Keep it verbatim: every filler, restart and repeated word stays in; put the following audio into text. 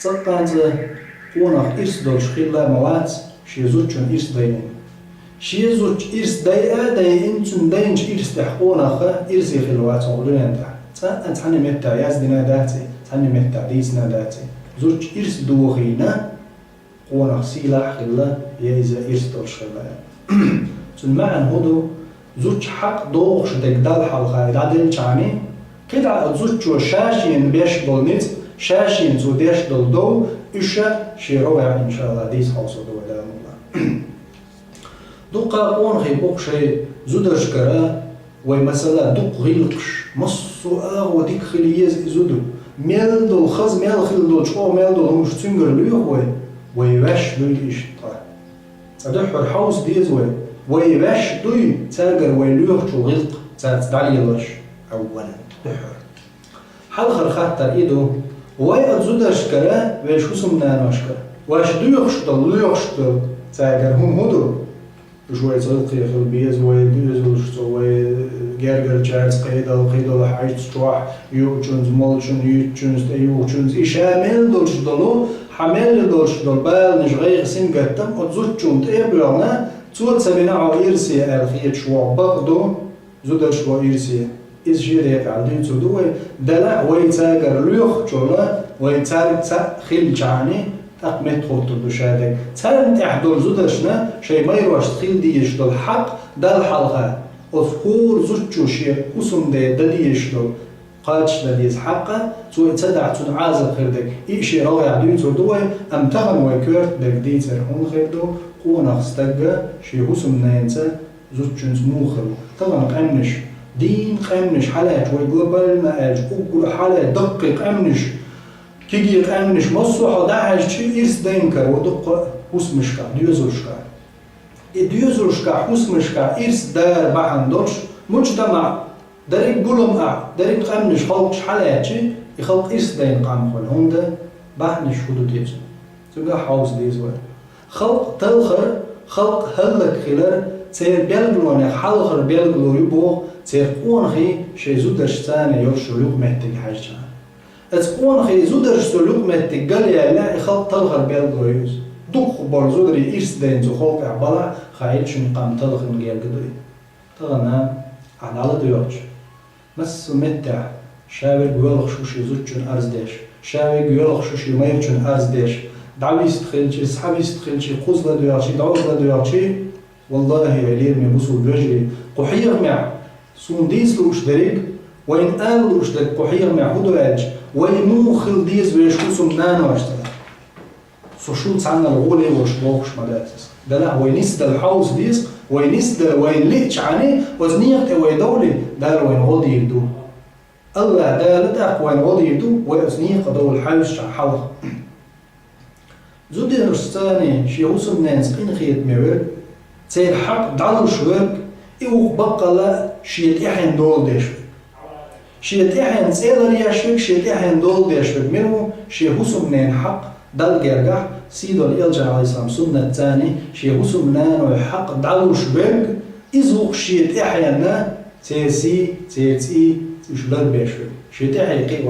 Цкъа-цкъа къонах ирс долуш хилла а ма вац, шен зудчун ирс дайина. Шен зудчун ирс дайа а дайина, цуьнан дайначу ирс тӀехь къонах ирсе хилла вац хӀокху дуьнен тӀехь. Цкъа а цхьана меттехь яздина а дац и, цхьана меттехь дийцина а дац и. Зудчун ирс дохийна, къонах сийлахь а хилла, я иза ирс долуш хилла. Цуьнан маьӀна хӀун ду? Зудчун хьакъ дохуш дерг Далла хьалха и дӀаделлачхьана, кхидӀа а зудчо ша-шена беш болу ницкъ, ша-шена цо деш долу дов, уьш а шен рогӀехь, иншалла, дийца хьовсур ду вай, Дала мукъ лахь. Дуккха къонахий бу-кх шайн зударшкара, вай, масала, дукха гӀиллакхаш, массо а агӀо дика хила еза и зуда. Мел долу хаза, мел хилла долчу чӀогӀа мел долу хӀумнаш цуьнгара лоьху вай, вай ваьш дуй иштта. Цкъа дуьххьара хьовса деза вай, вай ваьш дуй цаьргара вай лоьхучул гӀиллакх цаьрца дӀалелош, Ӏаввалан, дуьххьара. Хьалхара хаттар и ду: вай оцу зударшкара, вайн хӀусамнаношкара, ваьш доьхуш долу, лоьхуш долу цаьргара хӀума хӀун ду? Уьш вайца гӀиллакхе хила беза, вай доьзалш цо, вай гергарчаьрца кхидолу, кхидолу хьаьжцӀа чохь, юучунца, молчунца, юьйцучунца, тӀеюхучунца, и ша мел долуш долу, хьан мел долуш долу баланаш, гӀайгӀа, сингаттам оцу зудчунна тӀе а боьгӀна, цо ца вина хьо ирсе аьлла хеташ вогӀу бакъ ду, зударш во ирсе. Иза шен декъехь дуьйцур ду вай, делахь вай цаьргара лоьхучул, вай цаьрга цхьаъ хилчхьана, тӀаккха меттахӀуттур ду шадерг. Царна тӀехь долу зударшна шайн майрошца хила дезаш долу хьакъ Далла хьалха, оцу хӀора зудчо шен хӀусамде дан дезаш долу, кхача дан деза хьакъ, цо и ца дахь, цунна Ӏазап хир дерг, и шен рогӀехь дуьйцур ду вай, амма тахана вай коьрта берг дийцар хӀунда хир ду, къонах стаг шен хӀусамненца, зудчуьнца муха хир ву. Тахана къаьмнаш, дийна къаьмнаш хьалаьцча, вай глобально аьлча, уггар а хьалаьцча, даккхий къаьмнаш, кегий къаьмнаш, массо а хьо дӀахьаьжча, ирс дайна кара ву дуккха а хӀусамашкахь, доьзалшкахь. И доьзалшкахь, хӀусамашкахь ирс дара бахьана долуш, муьлхха а дерриг гулам а, дерриг къаьмнаш, халкъаш хьалаьцча, и халкъ ирс дайна къам хуьлу. ХӀунда? Бахьанаш хӀун ду те цуьнан? Цуьнгахь хьовса деза вай. Халкъ талхар, халкъ хӀаллакьхилар, церан билгалонех хьалхара билгало ю боху, церан къонахий шайн зударшца царна йолуш йолу юкъаметтиг хьаьжча. Оцу къонахий зударшца йолу юкъаметтиг галъяьллехь, и халкъ талхар билгало ю иза. Дукхахболу зударий ирс дайна цу халкъехь балахь, хаийла шуна къам талхийна герга ду и. Тахана ахь дӀаладоьгӀча, массо а меттехь, ша верг воьлхуш ву шен зудчун арз деш, ша верг воьлхуш ву шен майрачун арз деш, дӀавист хилчий, схьавист хилчий, кхуза ладоьгӀчий, дӀоза ладоьгӀчий, валлахӀи, лераме бусулба вежарий, кху хьехамехь суна дийца лууш дерриг, вайна ала лууш дерг кху хьехамехь хӀун ду аьлча, вай муха хила деза вешан хӀусамнаношца. Со шул цхьаннал гӀоле а волуш бохуш ма дац иза. Делахь вай нисдала хьовса деза, вай нисдала вайна лиъчхьана, оцу некъа тӀе вай довлий, Дала вайна гӀо дийр ду. АллахӀ Дала тӀаккха вайна гӀо дийр ду, вай оцу некъа довла хьаьвсичхьана хьалха. Зударшца царна шен хӀусамненца къинхетаме верг, церан хьакъ дӀалуш верг, и ву-кх баккъалла шен тӀаьхьенна дола деш верг. Шен тӀаьхьенна цӀе ларъеш верг, шен тӀаьхьенна дола деш верг мила ву, шен хӀусамненан хьакъ Далла гергахь, сийдолу элчан, Ӏалайхиссалам, суннат царна шен хӀусамнанойн хьакъ дӀалуш верг, иза ву-кх шен тӀаьхьенна церан сий, церан цӀий уьш ларбеш верг. Шен тӀаьхье кхин а